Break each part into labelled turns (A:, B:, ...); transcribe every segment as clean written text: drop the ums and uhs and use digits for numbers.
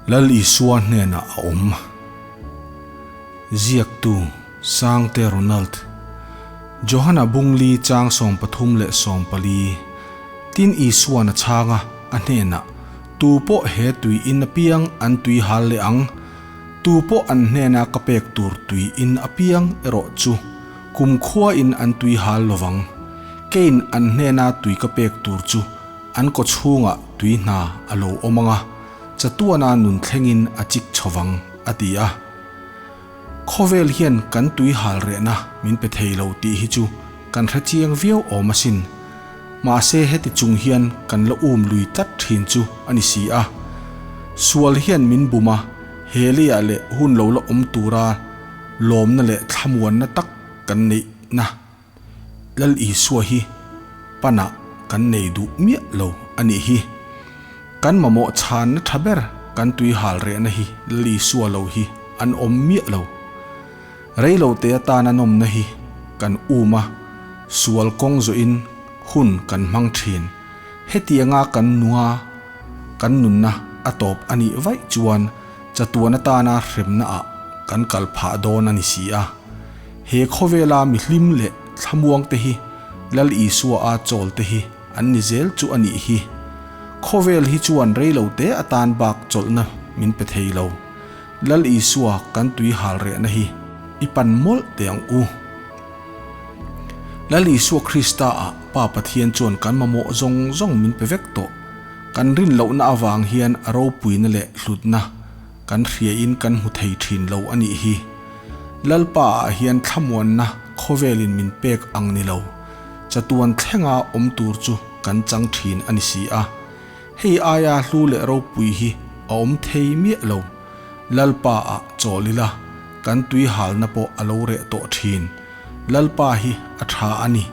A: Lal Isua hnenah a awm. Ziaktu, Sangte Ronald. Johana Bungli chang 34 leh 40. Tin Isuan a chhang a, a hnenah, Tu pawh he tui in apiang an tui hal leh ang, tu pawh an hnena ka pek tur tui in apiang erawh chu kumkhua in an tui hal lovang. Keiin an hnena tui ka pek tur chu an kaw chhungah tui hna a lo awm ang a, chatuana nun thlengin a chik chhovang, a ti a. Khawvel hian kan tui hal rehna min pe thei lo tih hi chu kan hre chiang viau awm asin. Mahse heti chung hian kan la um lui tlat thin chu a ni si a. Sual hian min bum a, he leiah leh hun lo la awm tura lawmna leh thlamuanna tak kan neihna Lal Isua hi panah kan nei duh miah lo a nih hi. Kan mamawh chhanna tha ber kan tui hal rehna hi Lal Isua lo hi an awm miah lo. Reilo te atana nawmna hi kan um a, sual kawng zawhin hun kan hmang thin. Hetianga kan nunga kan nunna a tawp a nih vaih chuan chatuan atana hremna ah kan kal phah dawn a ni si a. He khawvela mi hlim leh thlamuang te hi Lal Isua a chawl te hi an ni zel chu a nih hi. Khawvel hi chuan reilo te atan bak chawlhna min pe thei lo. Lal Isua kan tui hal rehna hi i pan mawlh teh ang u. Lal Isua Krista ah Pa Pathian chuan kan mamawh zawng zawng min pe vek tawh. Kan rin lohna avang hian a ropuina leh hlutna kan hriain kan hmu thei thin lo a nih hi. Lalpa ah hian thlamuanna khawvelin min pek ang ni lo, chatuan thlenga awm tur chu kan chang thin a ni si a. Hei aia hlu leh ropui hi a awm thei miah lo. Lalpa ah chawl ila, kan tui halna pawh a lo reh tawh thin. Lalpa hi a tha a ni,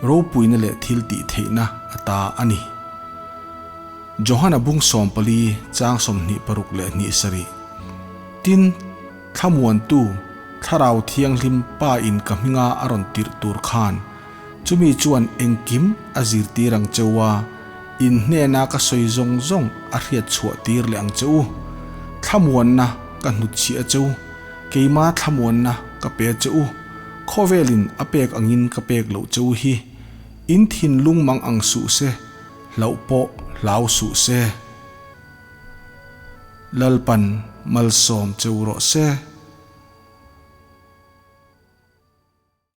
A: ropuina leh thil tih theihna a ta a ni. Johana bung 14 chang 26 leh 27. Tin, Thlamuantu, Thlarau Thianghlim Pa in ka hminga a rawn tirh tur khan, chumi chuan engkim a zirtir ang che u a, in hnena ka sawi zawng zawng a hriat chhuah tir leh ang che u. Thlamuanna ka hnutchhiah a che u, keima thlamuanna ka pe a che u, khawvelin a pek angin ka pek loh che u hi, in thinlung mang ang suh se, hlauh pawh hlau suh se. Lalpan malsawm che u rawh se.